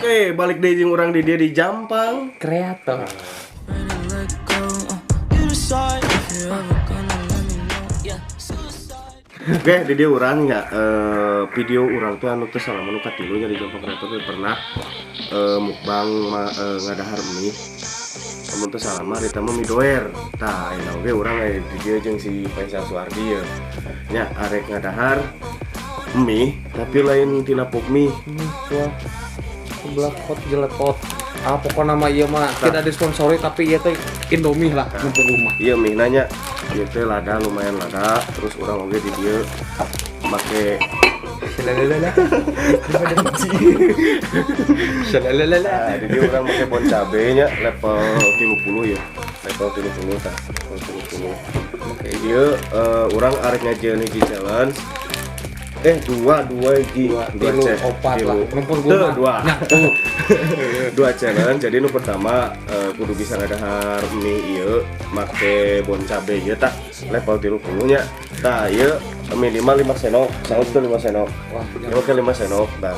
Oke, balik deui jeung urang di dieu di Jampang Kreator. Ready to let go. You decide if you're ever gonna let me know. Yeah, suicide. Oke, di dieu urang nya video urang teh anu teu salah nu katilu nya di Jampang Kreator teh pernah mukbang ngadahar mie. Lamun teu salah mah eta mah mie doer. Tah, ayeuna oge urang aya di dieu jeung si Faisal Suardi ye. Nya arek ngadahar mie tapi lain tina Pop Mie. Wah, sebelah kot jeletot. Ah, pokoknya nama ieu mah tidak disponsori, tapi ieu teh Indomie lah numpuk rumah. Iya, mie nanya. Ieu teh lada, lumayan lada, terus urang oge di dieu make Shalalala. Shalalala. Nah, di dieu urang make bon cabe nya level 30 ya. Level 30 tah, level 30. Oke, ieu urang arek ngajieun hiji challenge. Eh, dua, dua hiji, Dua, tilu, opat lah. Tilu. Numpur Teu, gua mah. dua. Nah, tuh. Dua challenge. Jadi nu pertama kudu bisa ngadahar mie ieu make bon cabe ieu tah level 30 nya. Tah, ieu minimal 5 sendok. Sanggup tuh 5 sendok? Wah, Ieu make 5 sendok tah.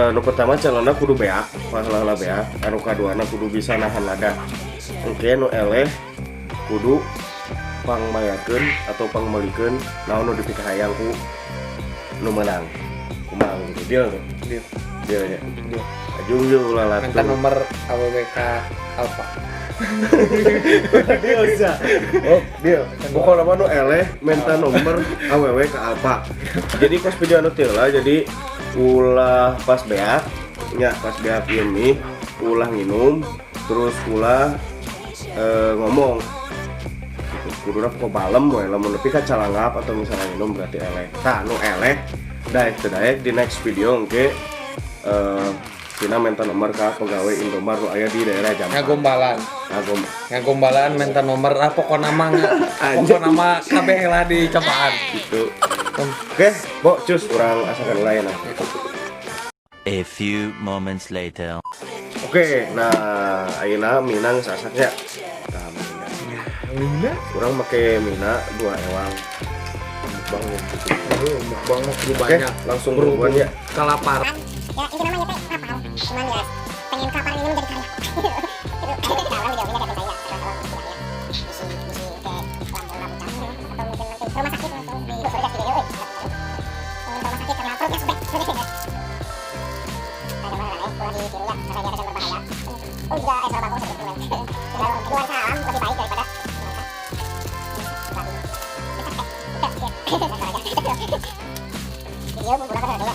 Nu pertama challenge kudu beak, masalah beak. Anu kaduana kudu bisa nahan lada. Engke nu eleh kudu pangmayakeun atau pangmelikeun naon nu dipikahayang ku nu menang. Kumaha gitu deal tuh? Deal. Deal nya. Deal. Ajung yeuh ulah latu. Minta nomor AWBK Alfa. Deal bisa. Oh, deal. Pokoknya mah nu eleh minta nomor AWW ke Alfa. Jadi pas video anu teu lah, jadi ulah pas beak nya, pas beak ieu mie ulah nginum, terus ulah ngomong gitu. Kuduna pokok balem we, lamun nepi ka calangap atau misalnya minum berarti eleh. Tah, nu eleh daek teu daek di next video engke Tina minta nomor ke pegawai Indomaret nu aya di daerah Jampang. Ngagombalan. Ngagom. Ngagombalan minta nomor, ah, pokokna mah pokokna mah kabeh lah dicobaan. Gitu. Oke, Bo, cus urang asakan lain nah. A few moments later. Oke, nah ayeuna mina geus asaknya. Tah, mina. Mina. Urang make mina 2 ewang. Mukbang gitu. Mukbang mah kudu Oke, banyak. Langsung Berhubung buruan ya. Kelaparan. Ya, itu namanya teh kelaparan, cuman ya pengen kelaparan ini menjadi karya itu. Kalau video ini ada saya kalau ya isi isi ke lambung lambung atau mungkin nanti rumah sakit langsung di surga video euy, rumah sakit karena perutnya sobek. Ada mana ulah ditiru ya, karena dia akan berbahaya. Oh juga suara bangkong seperti itu. Dua salam lebih baik daripada babi. Video bumbu apa ya?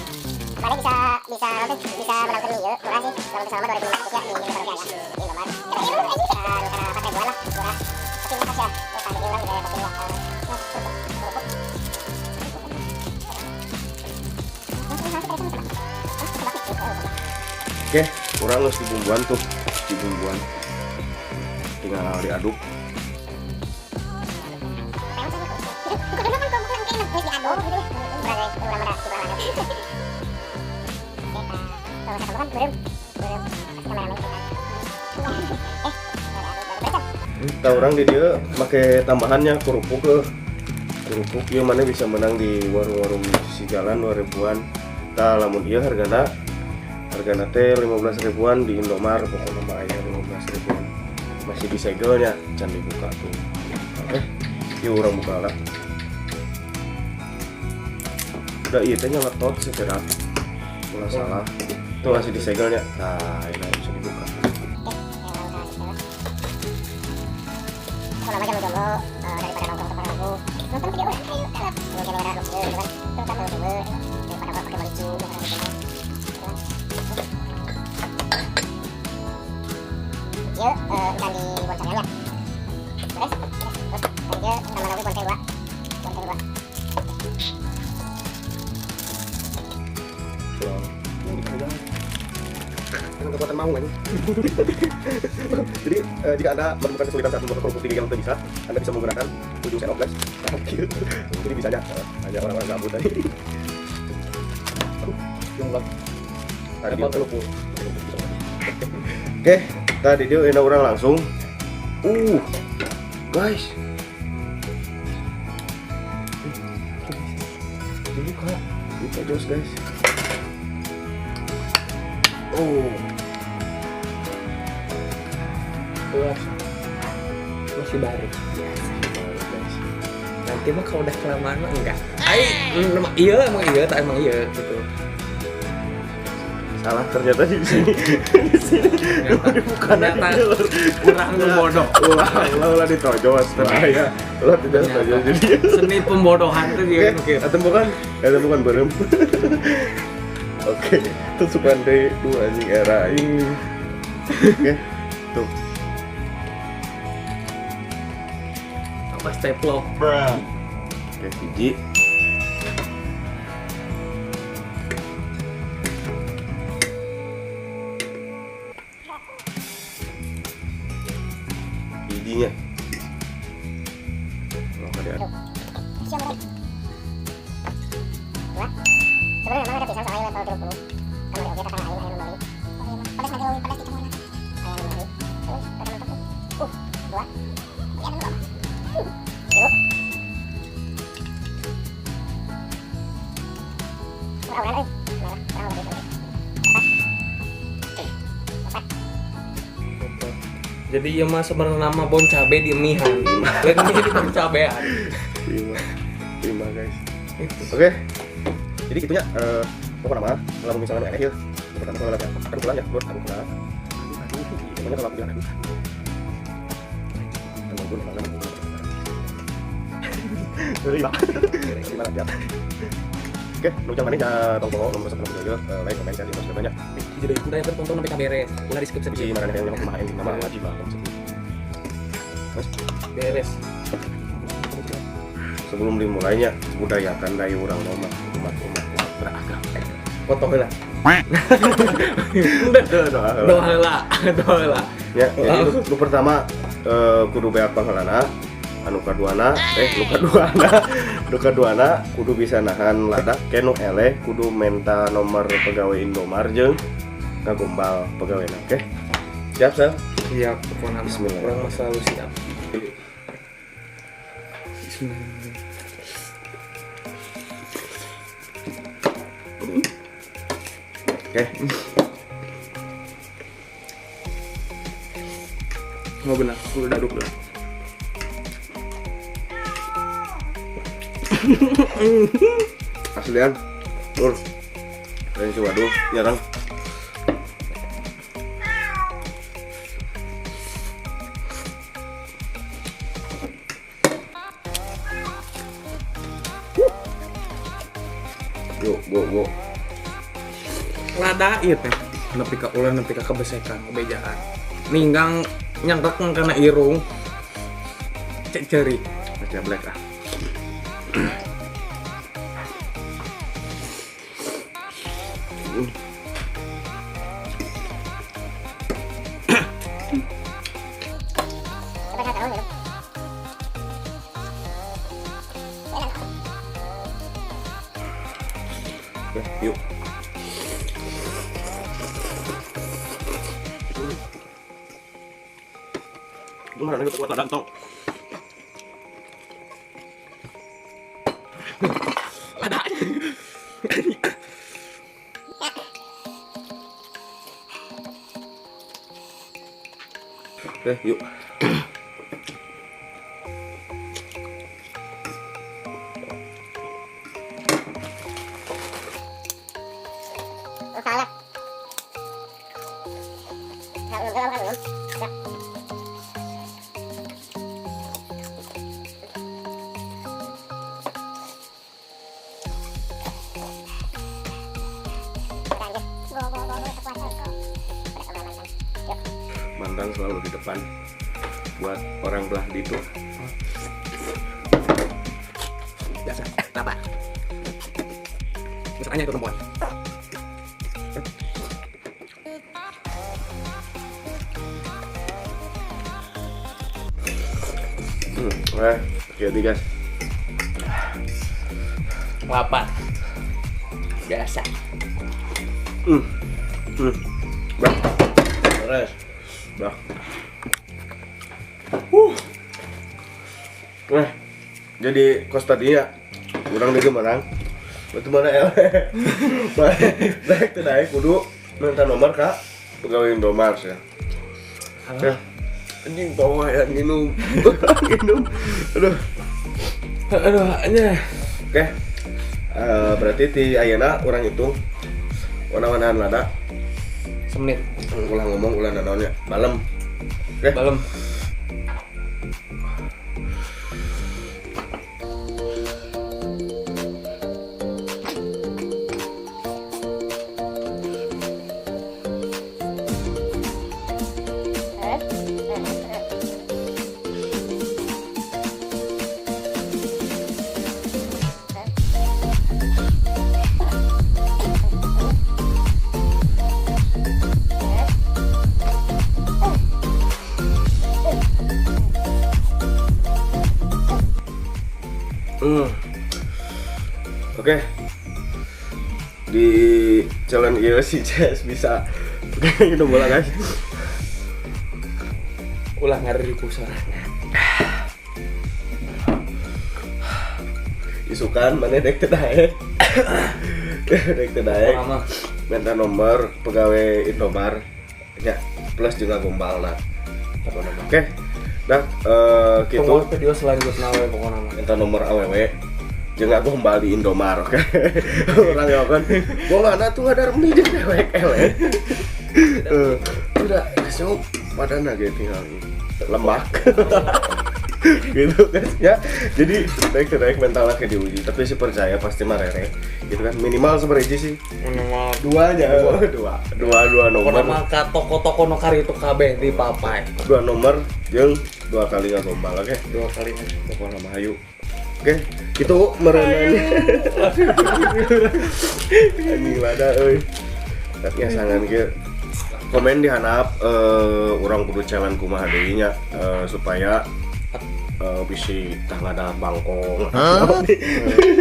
Mana bisa bisa nanti bisa menangkan mie murah sih kalau misalnya 2500 ya, mie ini baru ya di Indomaret karena 4 ribuan lah, murah, tapi makasih ya. Ya tadi orang juga pasti ya kerupuk. Oke, urang geus dibumbuan tuh, dibumbuan. Tinggal diaduk. Kudu kan kerupuk kan kayaknya geus diaduk gitu ya. Murah guys, murah murah murah. Oke, kalau kan beureum beureum pasti kameramen kita diaduk. Tah, urang di dieu make tambahannya kerupuk ke kerupuk ieu mana bisa menang di warung-warung sisi jalan 2 ribuan. Tah, lamun ieu hargana teh 15 ribuan di Indomaret. Pokoknya mah aya 15 ribuan, masih disegelnya, can dibuka tuh. Ieu urang buka lah. Udah, iya teh nyeletot sih, tidak ulah salah tuh, masih disegelnya. Nah, ini bisa dibuka. Kalau nama jomblo, daripada nongkrong ke aku nonton video orang, ayo kalap mungkin ada gitu kan, terus kan coba daripada pakai baju gitu. Ya, ikan di boncengan ya beres beres. Terus tadi dia tambah lagi bonceng dua, bonceng dua. Dengan kekuatan mau kan. Jadi jika Anda menemukan kesulitan saat membuat kerupuk tinggi yang tidak bisa, Anda bisa menggunakan ujung sendok, guys. Jadi bisanya hanya orang-orang gabut tadi. Jumlah Tadi level 30. Oke, tadi dia enak urang langsung. Guys. Dibuka, buka jos, guys. Oh. Puas. Masih baru. Biasa. Nanti mah kalau udah kelamaan mah enggak. Ai, iya emang iya, tak emang iya gitu. Salah ternyata di sini. Di sini. Bukan kurang bodoh. Ulah ulah ditojos bahaya. Ulah tidak tojos jadi. Seni pembodohan tuh gitu. Oke, atau bukan berem. Oke, tusukan deui dua anjing era ini. Oke. Tuh. Apa step low? Oke, hiji. Bijinya. Sebenarnya memang ada pisang soalnya level 30. Kamari oge tetangga aing aya nu meuli. Pedes nanti leuwih pedes dicamurna. Aya nu meuli. Terus rada mantep. Dua. Iya anu loba. Tilu. Urang euy. Merah, urang lebih euy. Empat. Empat. Jadi ieu mah sebenarnya nama bon cabe di mihan. Lain mie di bon cabean. 5 guys. Oke. Jadi gitunya, pokoknya nama, kalau misalnya ada ya, pertama kalau ada, aduh pulang ya, aduh pulang, aduh, pokoknya kalau aku bilang aduh, aduh, lima, oke, lu jangan manis, tong nomor 10 aja, like, komen, share, subscribe banyak. Jadi udah yang tonton sampai beres, ulah di skip sedikit. Mana yang kumaha ini nama wajib lah, beres. Sebelum dimulainya, budayakan dari orang normal, umat beragama. Foto heula. Doa heula. Ya, jadi lu pertama kudu beak pangheulana, anu kaduana, nu kaduana kudu bisa nahan ladak, ke nu eleh kudu menta nomor pegawai Indomar jeung ngagombal pegawena, oke? Siap, Sel? Siap, pokoknya. Bismillah. Urang mah selalu siap. Bismillah. Oke. Mau benar, udah aduk lah. Aslian, lur. Lain si waduh, nyerang. Yuk, go. Lada ieu teh nepi ka ulah nepi ka kebesekan kebejaan. Ninggang nyangkek kana irung. Cek ceri. Baca black ah. Oke, yuk. Gimana nih kuat ladang tong. Ladang. Oke, yuk. Mantan selalu di depan buat orang belah itu. Biasa, kenapa? Misalnya itu perempuan. Oke, guys. Apa? Biasa. Bah. Beres. Bah. Nah, jadi kos tadinya kurang dari menang. Betul mana el? Naik tuh naik kudu Minta nomor ka pegawai Indomaret ya. Ya. Anjing bawa ya minum. Minum. Aduh. Aduh, nya. Oke. Berarti ti ayeuna urang hitung wana-wanaan lada. Semenit. Ulah ngomong ulah nanaon nya. Malam. Oke. Balem. Oke. Di challenge ieu si Jess bisa. Oke, minum bola guys. Ulah ngariku sorangan. Isukan mana dek teu daek. Dek teu daek. Lama. Minta nomor pegawai Indomar ya plus juga gombal lah. Oke. Nah, gitu. Tunggu video selanjutnya we pokoknya mah. Minta nomor AWW jeung gombal di Indomar, oke. Orang ya kan. Gua nggak ada tuh ada mie jeung dewek eleh. Udah, geus padana ge tinggal lemak. Gitu guys ya. Jadi naik mentalnya ke diuji, tapi sih percaya pasti marere. Gitu kan minimal seberiji sih. Minimal duanya dua nomor. Pokoknya mah ka toko-toko nu kari itu kabeh di papai. Dua nomor jeung dua kali ngagombal, oke. Dua kali. Pokoknya mah hayu. Oke, itu merenanya. Anjing lada euy. Ya sangan kieu. Komen dihanap urang kudu challenge kumaha deui nya supaya bisi tah ngada bangkong.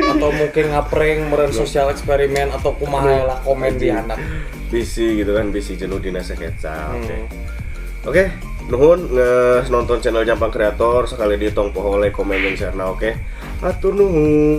Atau mungkin ngaprank meureun sosial eksperimen atau kumaha lah komen di handap. Bisi gitu kan, bisi jenuh dina sekeca. Oke. Oke, nuhun nges nonton channel Jampang Kreator sekali di tong poho like, komen jeung share na, oke. Hatur nuhun.